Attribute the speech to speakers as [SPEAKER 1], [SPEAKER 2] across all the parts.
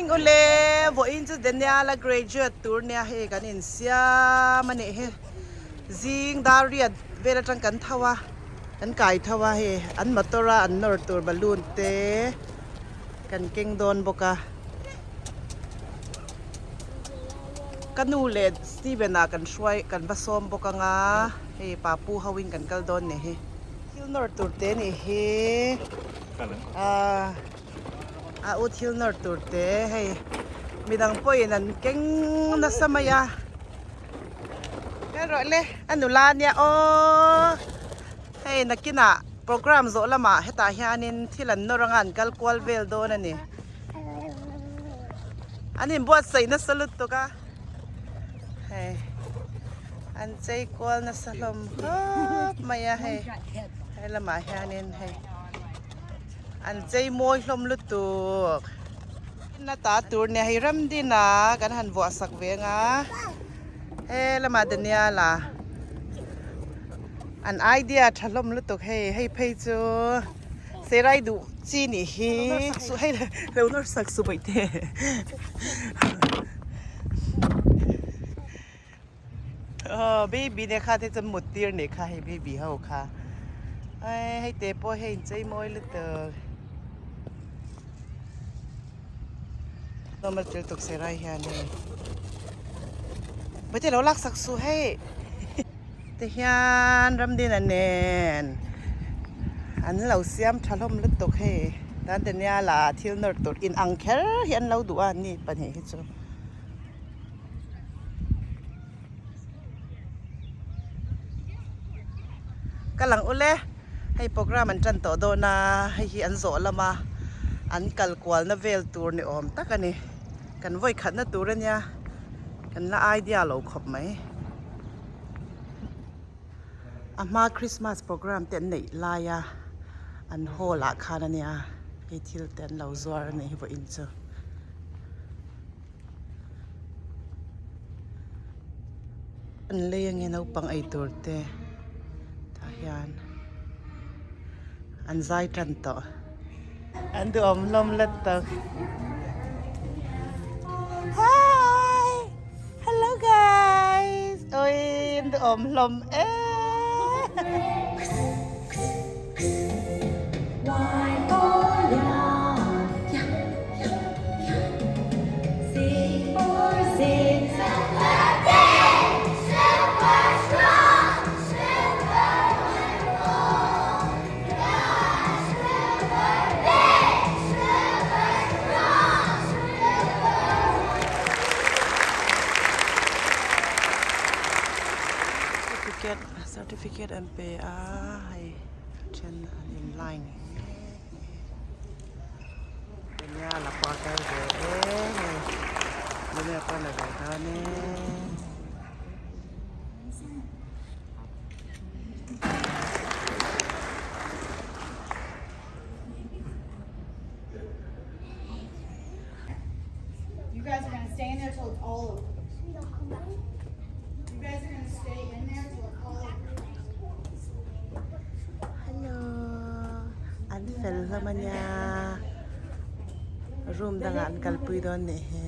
[SPEAKER 1] Morning ule vawiin chu Daniel a graduate tur nia hei kan insiam a nih hi zing dar riat vel atang kan tho a kan kai tho a hei an motor a an nawr tur balloon te kan keng dawn bawk a ka nu leh Steven ah kan hruai kan va sawm bawk anga hei papu ho in kan kal dawn nih hi thil nawr tur te nih hi ahh. A u thil nawr tur te hei midang pawhin an keng nasa mai a kal rawh le a nula nia aw hei nakinah program zawh lamah hetah hianin thil an nawr anga an kal kual vel dawn a ni an inbuatsaih nasa lutuk a hei an chei kual nasa hlawm khawp mai a hei he lamah hianin hei. An chei mawi hlawm lutuk. Na ta tur nia hei ram din a kan han vuah sak ve anga he lamah Daniel a an idea tha hlawm lutuk hei hei phei chu serai duh chi nih hi hei lo nawr sak su baih te. Aw baby te kha te chuan mut tir nih kha hei baby ho kha ai hei te pawh hei in chei mawi lutuk normal thil tuk serai hian hei mahse lo lak sak suh hei ti hian ramdina nen an lo siam tha hlawm lutuk hei tan Daniel-a thil nawr tur in ang kher hi an lo duh a ni pahnih hi chu. Ka lang ule hei program an tan tawh dawn a hei hi an zawh lama an kal kualna vel tur ni awm tak a ni kan vawi khatna tur a nia kan la idea lo khawp mai a hma christmas program te an neih lai a an hall ah khan a nia hei thil te an lo zuar a nih hi vawiin chu. An lei ange naupang ei tur te tah hian an zai tan tawh an duhawm hlawm let tawh hi hello guys awii an duhawm hlawm em. Certificate an pe a hei then an in line nia la pawh a kal ve e hei nia pawh a la ve dawn e.
[SPEAKER 2] You guys are gonna stay in there till it's all over. You guys are gonna stay in there till it's all over.
[SPEAKER 1] Hello an fel hlawm a nia room dangah an kalpui dawn nih hi.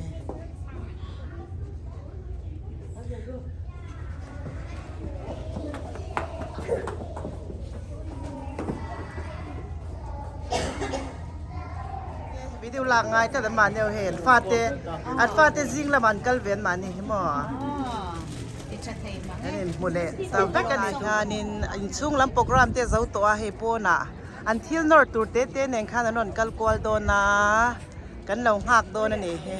[SPEAKER 1] Video lak ngai tlat an mahni ho hei an fate an fate zing lamah an kal ve an mahni hi maw an inhmu leh ta vek a nih hianin inchhung lam program te a zo tawh a hei pawnah an thil nawr tur te te nen khan an rawn kal kual dawn a kan lo nghak dawn a nih hi.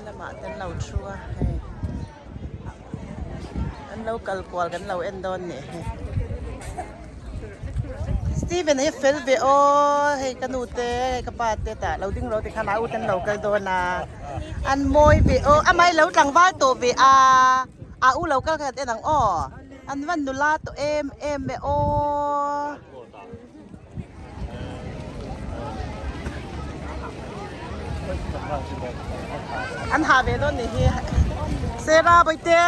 [SPEAKER 1] Lamah te an lo thu a hei an lo kal kual kan lo en dawn nih hi Steven hi fel ve aw hei ka nu te hei ka pa te tah lo ding ro tikhan a u te an lo kal dawn a an mawi ve aw amah hi lo tlangval tawh ve a a u lo kal khat en ang aw an van nula tawh em em e aw. An ha ve dawn nih hi Sera bawihte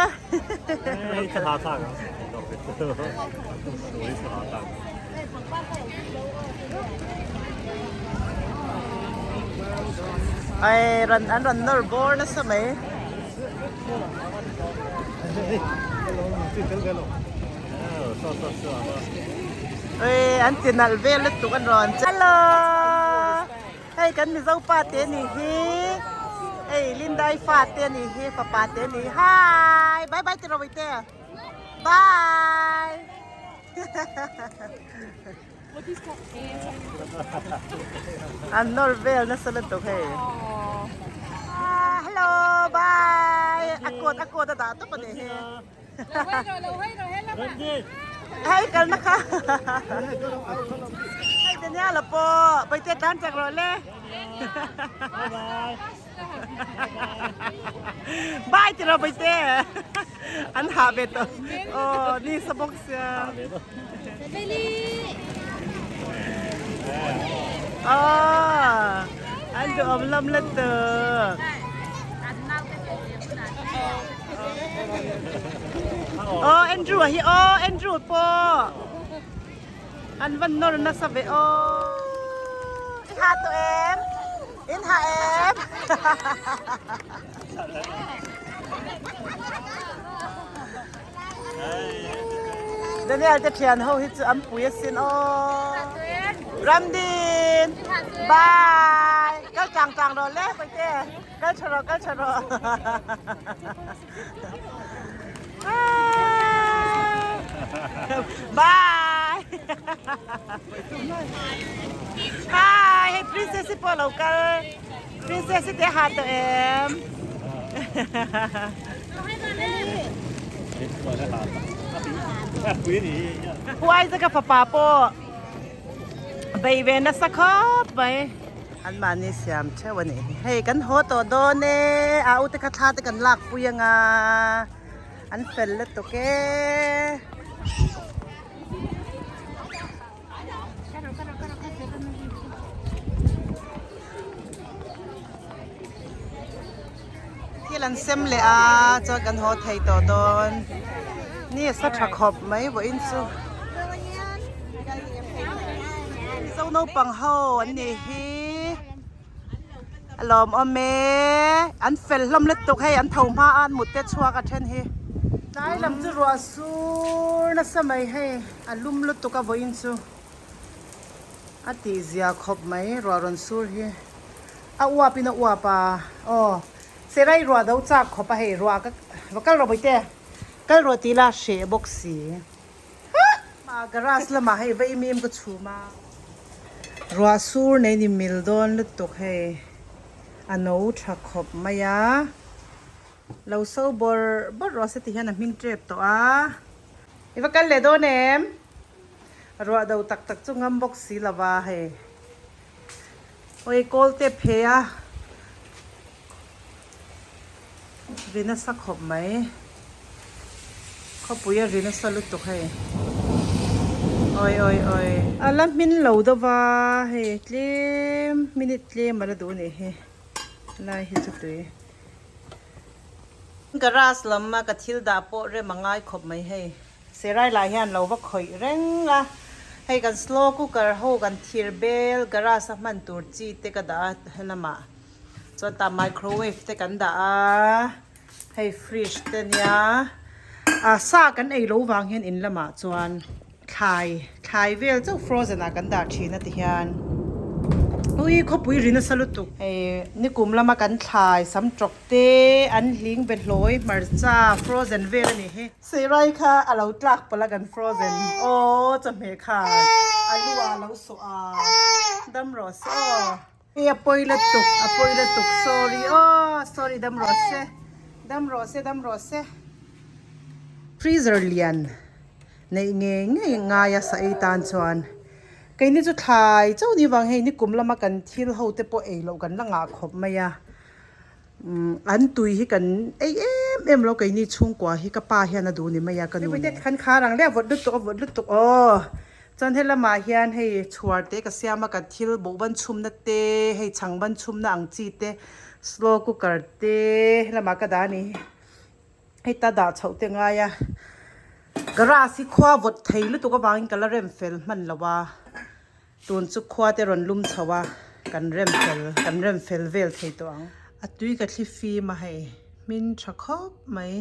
[SPEAKER 1] Ai ran an rawn nawr bawr nasa mai. Ui an ti nalh vel lutuk an rawn che. Hello hei kan Mizo pa te anih hi hei Lindai fa te anih hi fapa te anih hi hi bye bye tiraw te bye. An nawr vel nasa lutuk hei. Hello bye a coat a coat a dah tawp a nih hi. Hei kalna kha hei Daniel a pawh Paite tlan chak rawh le. Bye tiraw Paite an hah ve tawh aw ni sa bawk sia. Aw an duhawm lam lutuk. Aw Andrew a hi aw Andrew pawh an van nawr nasa ve aw. I ha tawh em? In ha em? Daniel te thian ho hi chu an pui asin aw. Ramdin bye kal tlang tlang rawh le Paite kal tha rawh kal tha rawh. Bye. Hi, hey princess i pawh lo kal. Princess i te ha tawh em? Huai zaka fapa pawh bei ve nasa khawp mai. An mahni siam theuh a nih hi. Hei kan haw tawh dawn e, a ute kha thla te kan lak pui anga an fel lutuk e. Thil an sem leh a chuan kan haw thei tawh dawn ni a sa tha khawp mai vawiin chu Mizo naupang ho an nih hi a lawmawm e an fel hlawm lutuk hei an tho hma a an mut te chhuak a then hi tlai lam chu ruah sur nasa mai hei a lum lutuk a vawiin chu a tihzia khawp mai ruah rawn sur hi. A uap in a uap a aw Serai ruah do chak khawp a hei ruah ka va kal rawh bawihte kal rawh tih ila hreh bawk si ah garage lamah hei va im im ka chhum a ruah sur nei ni mil dawn lutuk hei a no tha khawp mai a lo so bawrh bawrh rawh se ti hian a hming tep tawh a i va kal leh dawn em ruah do tak tak chu ngam bawk si lova hei. Oi kawl te phe a ri nasa khawp mai khawpui a ri nasa lutuk hei oi oi oi a la hmin lo deuh va hei tlem minute tlem a la duh a nih hi lai hi chu tui garage lam a ka thil dah pawh rem a ngai khawp mai hei. Serai lah hian lo va khawih reng a, hei kan slow cooker ho kan thir bel garage a hman tur chi te ka dah a helamah chuan tah microwave te kan dah a, hei fridge te nia ah sa kan ei lo vang hian in lamah chuan thlai thlai vel chauh frozen ah kan dah thin a ti hian ui khawpui ri nasa lutuk. Hei nikum lama kan thlai sam tawk te an hling be hlawi hmarcha frozen vel a nih hi. Seirai kha a lo tlak palh a kan frozen aw chawhmeh khan a lu ah a lo sawh a dam rawh se aw. Hei a pawi lutuk a pawi lutuk sorry aw sorry dam rawh se dam rawh se dam rawh se. Freezer lian neih ngei ngei ngai a sa ei tan chuan keini chu thlai chauh ni vang hei nikum lama kan thil ho te pawh ei loh kan la ngah khawp mai a. An tui hi kan ei em em lo keini chhungkua hi ka pa hian a duh ni mai a ka nu nen. Khan khar ang le a vawt lutuk a vawt lutuk aw chuan helamah hian hei chhuar te ka siam a kan thil bawh ban chhumna te hei chhang ban chhumna ang chi te slow cooker te helamah ka dah a ni hei ta dah chhoh te ngai a garage hi khua vawt thei lutuk avangin ka la rem fel hman lo a tun chu khua te rawn lum chho a. Kan rem fel kan rem fel vel thei tawh ang. A tui ka thli fim a hei hmin tha khawp mai.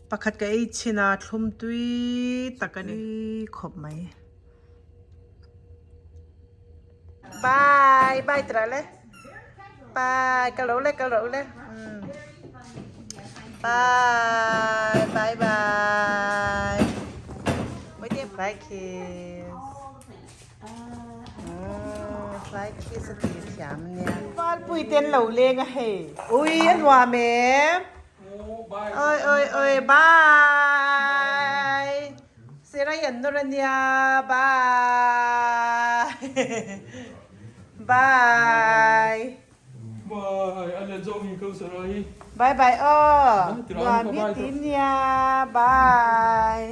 [SPEAKER 1] Pakhat ka ei chhin a thlum tui tak a ni khawp mai. Bye bye tira le bye ka lo le ka lo le bye bye bye bye kiss. Fly kiss a ti thiam ania. Valpui te an lo leng a hei. Ui a nuam em. Oi oi oi bye. Sirai an nawr ania bye. Bye.
[SPEAKER 3] Bye a let zawk hi ko sarai.
[SPEAKER 1] Bye bye aw nuam hi ti nia bye.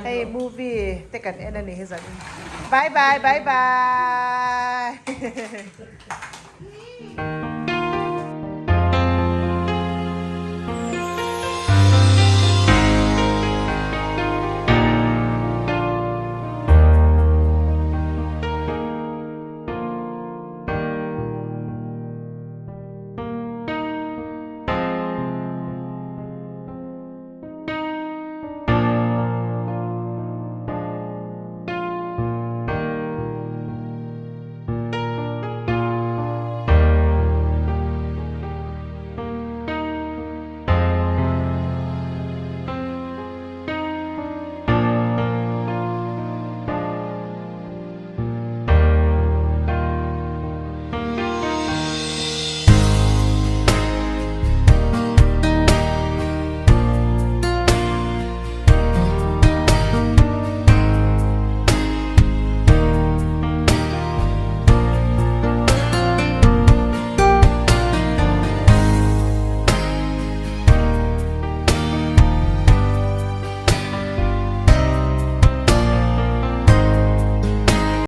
[SPEAKER 1] Hei movie te kan en ani hi zan in bye bye bye bye.